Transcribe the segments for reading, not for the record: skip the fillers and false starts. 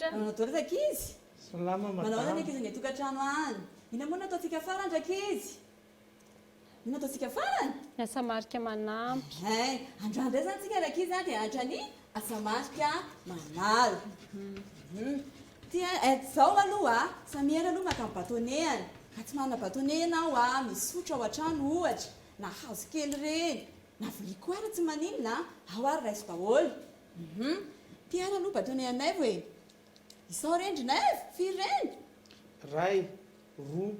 Samira. Manao daholo rankizy? Salama Manao ahoana ny madama. ankizy any an-tokantrano any? Inona moa no nataontsika farany rankizy? Inona no nataontsika farany? Ny asa marika manampy. Hein, androany indray izany tsika rankizy an dia hianatra ny asa marika manala. Hum. Ty an, eh, zao aloha a, Samira aloha maka ny bâtonnet-any. Raha tsy manana bâtonnet ianao a, misy sotro ao an-trano ohatra, na hazo kely ireny, na vilia koa ary tsy maninona a, ao ary raiso daholo. Hum. Ty ary aloha bâtonnet anaivo e. Isao re ndry Naivo, firy ireny? Ray, roa,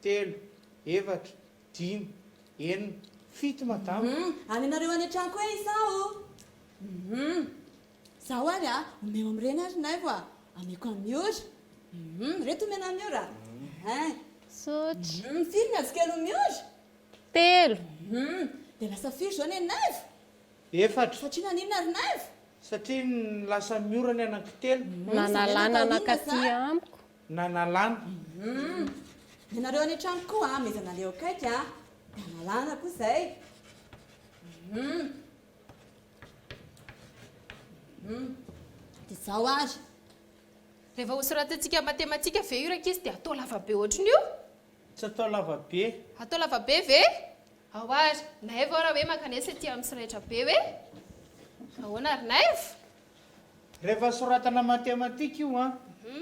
telo, efatra, dimy, enina, fito madama. Hum, any anareo any an-trano koa isao. Hum. Zao ary a, omeo amin'ireny ary Naivo a, ameko an'i Miora. Hum, ireto omena an'i Miora. Hein. Misaotra. Hum, firy ny hazokely ho Miora? Telo. Hum, dia lasa firy izao ny an'i Naivo? Efatra. Satria naninona ry Naivo? Satria lasa Miora ny anankitelo. Nanalana nankaty amiko. Nanalana. Hum, ny anareo any an-trano koa a, amezana ilay eo akaiky a, dia analana koa izay. Hum. Hum. Dia izao ary. Rehefa hosoratantsika matematika ve io rankizy dia atao lava be ohatran'io? Tsy atao lava be. Atao lava be ve? Ao ary. Naivo aho raha hoe mankanesa ety amin'ny solaitra be hoe ahoana ry Naivo? Rehefa soratana matematika io an,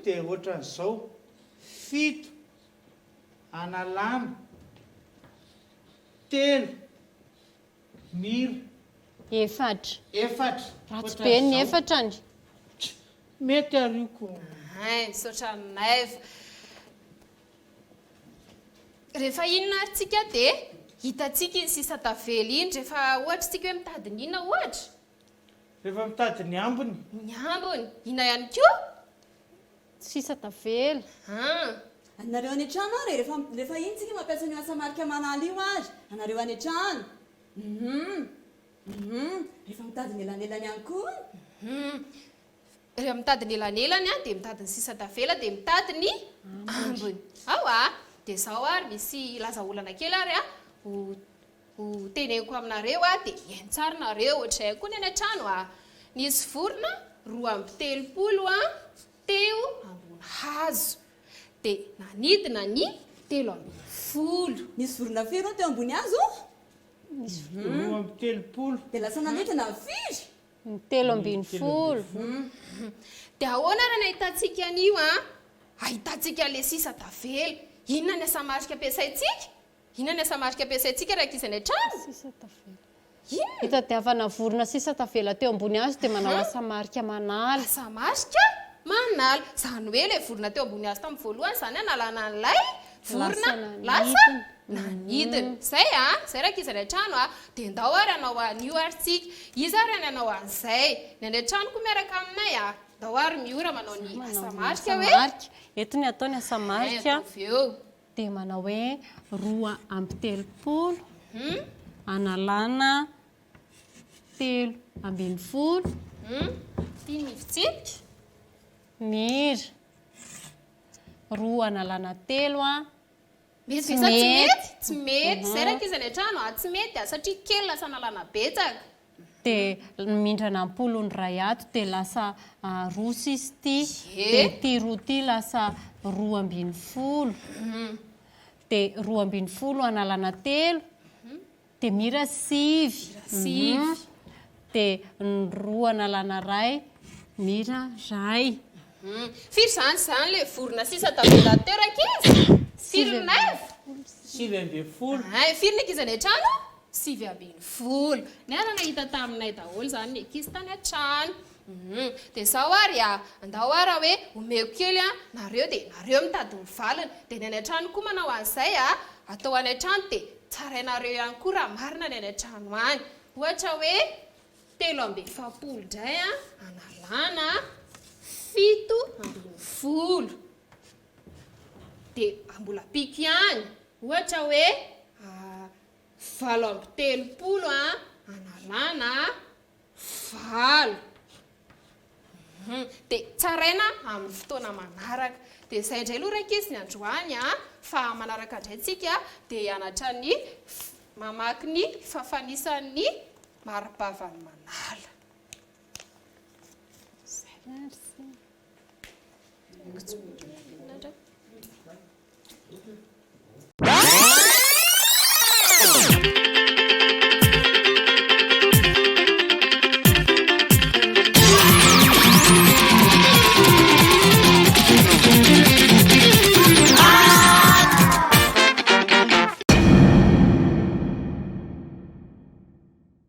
dia ohatran'izao, fito analana telo Mira. Efatra. Efatra. Ratsy be ny efatra ny. Tch! Mety ary io ko. Hay, misaotra an'i Naivo. Rehefa inona ary tsika dia hitantsika iny sisa tavela iny, rehefa ohatra tsika hoe mitady ny inona ohatra? Rehefa mitady ny ambiny. Ny ambiny. Inona ihany koa? Sisa tavela. An! Anareo any an-trano ary e, rehefa rehefa iny tsika mampiasa an'io asa marika manala io ary, anareo any an-trano. Hum. Hum. Rehefa mitady ny elanelany ihany koa. Hum. Rehefa mitady ny elanelany an, dia mitady ny sisa tavela, dia mitady ny ambiny. Ao a! Dia izao ary, misy hilaza olana kely ary an, ho ho teneniko aminareo a, dia hihaino tsara nareo, ohatr'izay ihany koa ny any an-trano a. Nisy vorona 32 an, Teo ambony hazo. Dia nanidina ny 13. Nisy vorona firy hono teo ambony hazo? Nisy 32. Dia lasa nanidina ny firy? Ny 13. Dia ahoana raha nahitantsika an'io an? Ahitantsika an'ilay sisa tavela. Inona ny asa marika ampiasaintsika? Inona ny asa marika ampiasaintsika raha ankizy any an-trano? Sisa tavela. Inona? Itadiavana vorona sisa tavela teo ambony hazo dia manao asa marika manala. Asa marika manala. Izany hoe ilay vorona teo ambony hazo tamin'ny voalohany izany analana an'ilay vorona lasa nanidina. Izay a! Izay raha ankizy any an-trano a! Dia ndao ary hanao an'io ary tsika. Iza ary ny hanao an'izay? Ny any an-trano koa miaraka aminay a! Ndao ary Miora manao ny asa marika hoe. Eto ny atao ny asa marika. Ataovy eo. Dia manao hoe 32 analana 13. Ity ny fitsipika. Mira. Roa analana telo a. Mety ve sa tsy mety? Tsy mety. Izay rankizy any an-trano a. Tsy mety a, satria kely lasa analana betsaka. Dia mindrana am-polony iray ato dia lasa roa sisa ity, dia ity roa ity lasa 12, dia 12 analana telo, dia mira sivy, dia ny roa analana iray mira iray. Firy izany izany ilay vorona sisa tavela teo rankizy? Firy ry Naivo? 19. Hay, firy ny ankizy any an-trano? 19. Niara-nahita taminay daholo izany ny ankizy tany an-trano. Hum. Dia izao ary a, andao ary hoe omeko kely an, nareo dia nareo mitady ny valiny. Dia ny any an-trano koa manao an'izay a, atao any an-trano dia tsarainareo ihany koa raha marina ny any an-trano any. Ohatra hoe 43 indray an, analana 17. Dia mbola ampiako ihany, ohatra hoe 38 an, analana valo. Dia tsaraina amin'ny fotoana manaraka. Dia izay indray aloha rankizy ny androany an, fa manaraka indray tsika dia hianatra ny mamaky ny fafanisan'ny mari-bavan'ny manala. Izay. Merci. Haiko tsy.